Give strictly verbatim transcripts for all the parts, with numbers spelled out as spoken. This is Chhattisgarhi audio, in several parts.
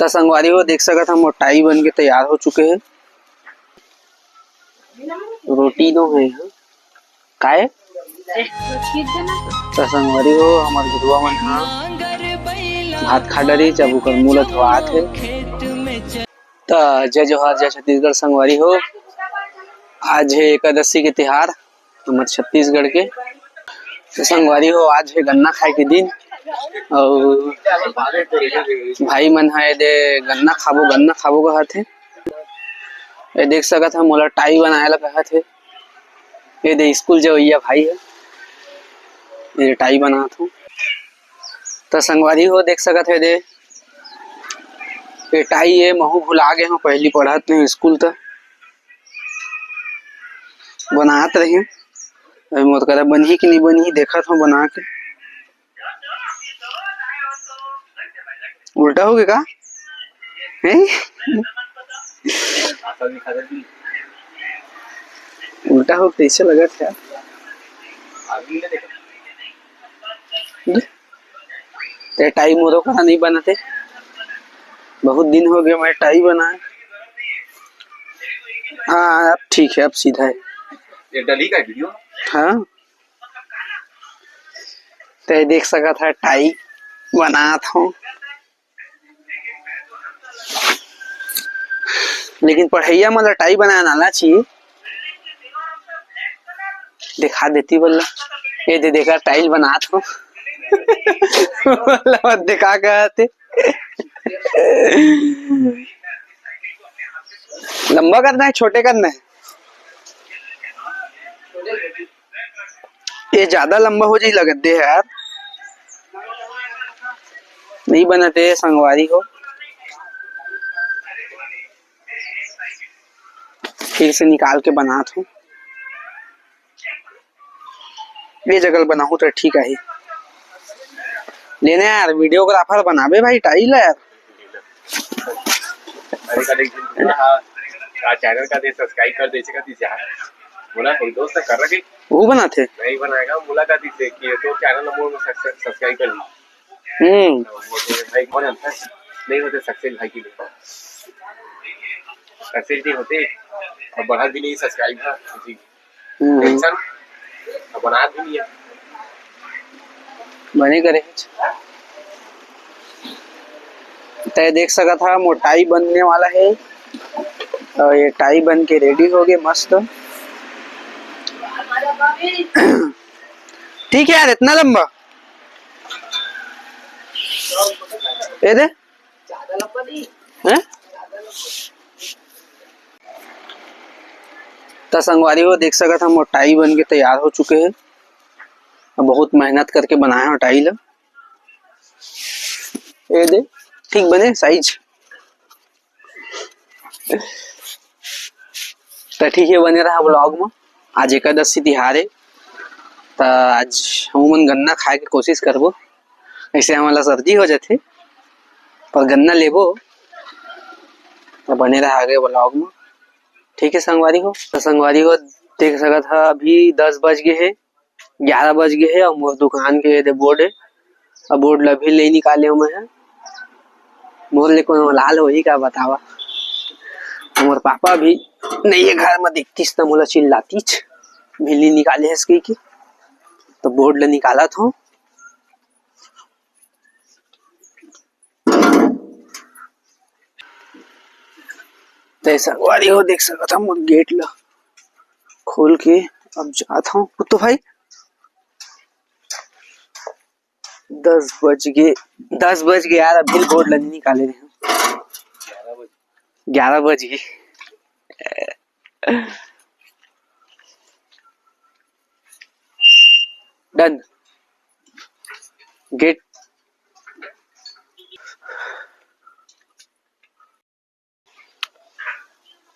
त संगवारी हो, देख सकत ह, मोर टाई बन के तैयार हो चुके हे। रोटी नो हे, हाँ? काय? त संगवारी हो, हमर गुरुआ मन ह भात खा डरिस, अब ओकर मुंह ल धोवात हे। त जय जोहार, जय छत्तीसगढ़ संगवारी हो। आज हे एकादशी के तिहार हमर छत्तीसगढ़ के। त संगवारी हो, आज हे गन्ना खाए के दिन, अउ भाई मन ह एदे गन्ना खाबो, गन्ना खाबो कहत हे। ये देख सकत ह, मोला टाई बनाए ला कहत हे। ये दे स्कूल जवइया भाई हे, ये टाई बनात हूँ। त संगवारी हो, देख सकत हे दे, ये टाई ये महू भुला गे हूँ, पहली पढ़त नहीं स्कूल त बनात रही। अभी मोर करा बनही कि नहीं बनही, देखत हूँ बना के। उल्टा हो गे का? हैं? उल्टा हो गे तइसे लगत हे। ते टाई मोरो करा नहीं बनत हे, बहुत दिन हो गे मैं टाई बनाए। हाँ, अब ठीक है, अब सीधा है। ये डली का वीडियो? हाँ। ते देख सकत ह, टाई बनात हूँ, लेकिन पढ़इया मन ला टाई बनाए आना चाहिए। दिखा देती बोल, ये दे देखा, टाई बनात हूँ। बोला, मत दिखा कहते। लंबा करना है, छोटे करना है? ये ज्यादा लंबा हो जाही लगत हे यार, नहीं बनत हे संगवारी हो। फिर से निकाल के बनात हूँ, ये जगह बनाहूँ त ठीक आही। लेना यार, वीडियोग्राफर बनाबे भाई, टाई ला यार। अरे का देख, हाँ, का चैनल का दे सब्सक्राइब कर दे, इसका दीजिए यार। बोला, कोई दोस्त कर रखे? वो बनाते? नहीं बनाएगा, मुलाकात ही से कि तो चैनल नंबर में सब्सक्राइब कर ली। हम्म। भाई, कौन है? नहीं होते सक्सेस भाई की। सक्सेस नहीं होते, अब बढ़ा भी नहीं सब्सक्राइब ना, जी। हम्म। टेंशन, अब बना भी नहीं है। बने करे। तय देख सकत हा, मोर टाई बनने वाला है। और ये टाई बन के रेडी हो गए, मस्त। ठीक है यार, इतना लंबा? ये दे। हैं? त संगवारी हो, देख सकत हा, मोर टाई बन के तैयार हो चुके हे। बहुत मेहनत करके बनाए हो टाई ला। ये दे, ठीक बने साइज। त ठीक है, बने रहा vlog में। आज एकादशी तिहार है, त आज हम मन गन्ना खाए के कोशिश करबो। ऐसे हमन ला सर्दी हो जाथे, पर गन्ना लेबो। त बने रहा आगे vlog में। ठीक है संगवारी हो, त संगवारी हो, देख सकत हा, अभी दस बज गए है, ग्यारह बज गए है, और मोर दुकान के ये दे बोर्ड है, अब बोर्ड ला भी ले निकाले हूँ मैं। मोर ले कोनो लाल होही का बतावा? मोर पापा भी नहीं है घर में, देखतीस त मोला चिल्लातीच, भी ले निकाले हस कहिके। तो बोर्ड ला निकालत हूँ। तय संगवारी हो, देख सकत हा, मोर गेट ला खोल के अब जात हूँ। कुत्तो भाई, दस बज गए, दस बज गए यार, अभी बोर्ड ला नहीं निकाले रहे। ग्यारह बज गए। डन। गेट।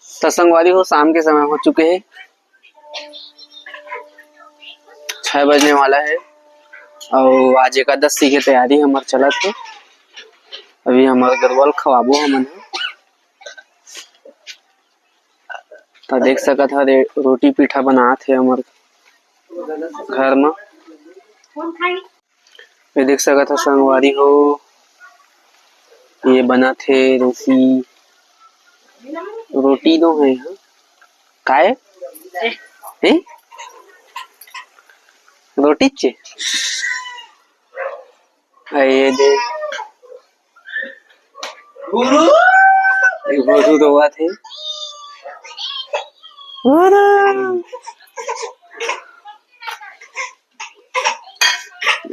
त संगवारी हो, शाम के समय हो चुके हे, छह बजने वाला है और आज एकादशी के तैयारी हमर चलत हे। अभी हमर गरवा ल खवाबो हमन ह। त देख सकत हा, रे-, रोटी पीठा बनात हे हमर घर म। ये देख सकत हा संगवारी हो, ये बनत हे रोटी, रोटी नो हे, हाँ? काय? हैं? रोटी चे? अरे ये दे। गुरु। ये गुरु रोवत हे। गुरु।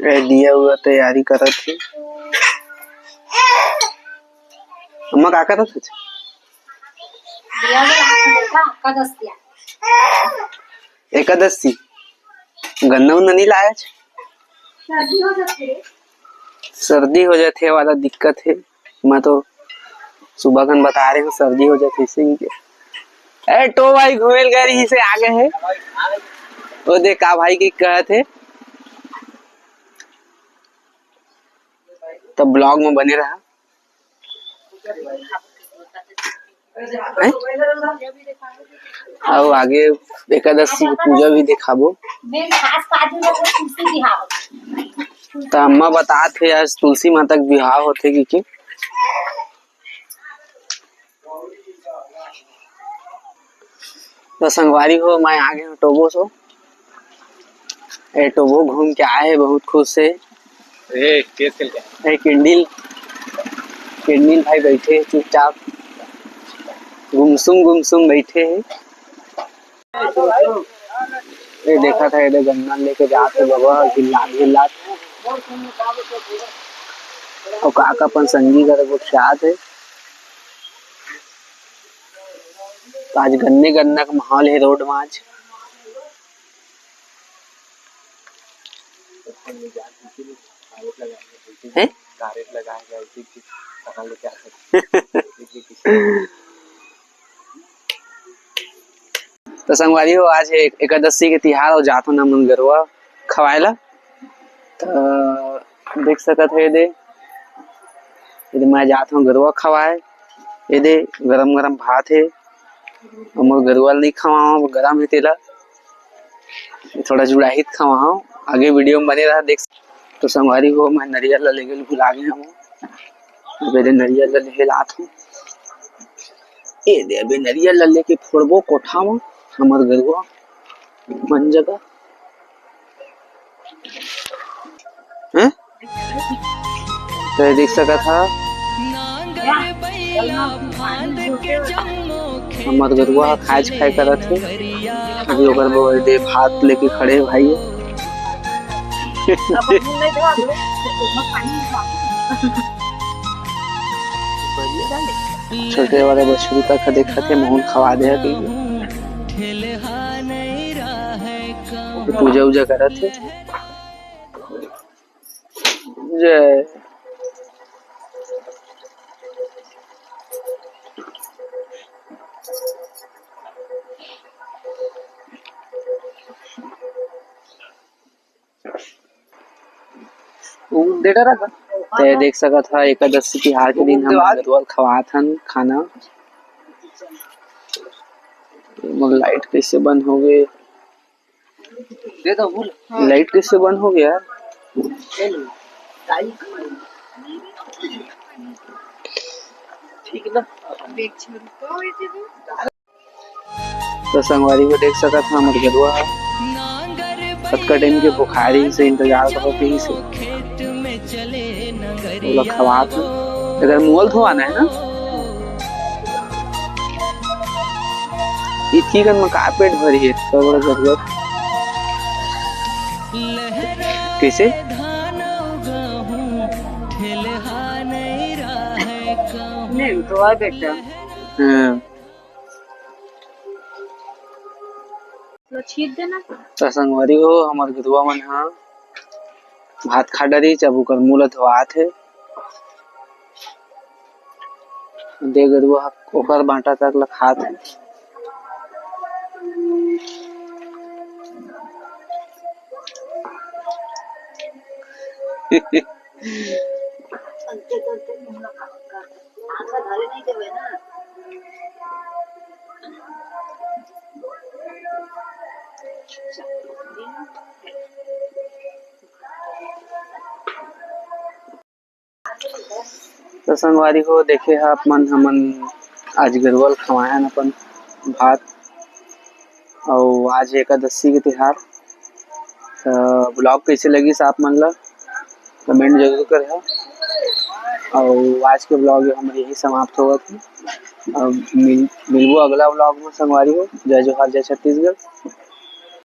ए, दिया हुआ तैयारी करत हे। अम्मा का करत हे? दिया जलात हे बेटा, एकादशी। एकादशी। गन्ना उन्ना नहीं लाया आज? सर्दी हो जाथे। सर्दी हो जाथे वाला दिक्कत हे। मैं तो सुबह कन बता रहे हूँ, सर्दी हो जाथे इसे ही के। ए, टो भाई घूमे ल गए रही से आगे है। वो देख का भाई के कहत हे। तब vlog में बने रहा। हैं? अउ आगे एकादशी के पूजा भी दिखाबो। त अम्मा बतात हे, आज तुलसी माता के बिहाव होथे कि, कि? त संगवारी हो, मैं आगे हूँ टोबो सो। ए टोबो घूम के आए हे, बहुत खुश हे। ए, केस खेल के। ए किंडिल, किंडिल भाई बैठे हे चुपचाप, गुमसुम गुमसुम बैठे हे। ए देखा था, एदे गन्ना लेके जात हे बबा, गिल्लात गिल्लात। अउ का का अपन संगी घर गोठियात हे। त आज गन्ने गन्ना के माहौल हे रोड म आज। हैं? त संगवारी हो, आज एक-, एकादशी के तिहार अउ जाथन हमन गरुवा खवाए ला। त देख सकत हे एदे, एदे मैं जात हूँ गरुवा खवाए। एदे गरम गरम भात हे, अउ मोर गरुवा ल नइ खवाओं, गरम हे तेला, थोड़ा जुड़ाही त खवाओं। आगे video में बने रहा, देख। तो संगवारी हो, मैं नरियर ला लेगे ल भुला गे हूँ। अब एदे नरियर ला लेहे ल आत हूँ। एदे अबे नरियर ला लेके फोड़बो कोठा म, हमर गरुवा मन जगह। हैं? त ये देख सकत हा, हमर गरुवा ह खाए खाए करत हे। अभी ओकर बर दे भात लेके खड़े हे भाई। छोटे वाला बछरू तक ह देखत हे, मोहन खवा दे हे कहिके। पूजा उजा करत हे। जय। वो दे डरा का? ते देख सकत हा, एकादशी तिहार के दिन हम गरुवा ल खवात हन खाना। मोर light कैसे बंद हो गए? दे दो, बोल। Light कैसे बंद हो गया? ठीक ना? तो संगवारी हो देख सकत हा, हमर गरुवा ह कतका time के बुखारी से इंतजार करत रहिस हे। ओला खवात हन। अगर मुअल धोवाना है ना, इतकी कन म का पेट भरी है, इतना बड़ा जरूरत। कैसे? नहीं, धोवा बेटा। हाँ। तो छीट देना। त संगवारी हो, हमर गरुवा मन ह भात खा डरिस, अब ओकर मुंह ल धोवात हे। दे गरुवा ह ओकर बांटा तक ल खात हे। तो संगवारी हो, देखे हा आप मन, हमन आज गरुवा ल खवाए हन अपन भात, अउ आज एकादशी के तिहार। तो ब्लॉग कैसे लगिस आप मन ला, कमेंट जरूर करिहा। अउ आज के ब्लॉग हमर यही समाप्त होवत हे। अब मिल मिलबो अगला ब्लॉग में संगवारी हो। जय जोहार, जय छत्तीसगढ़।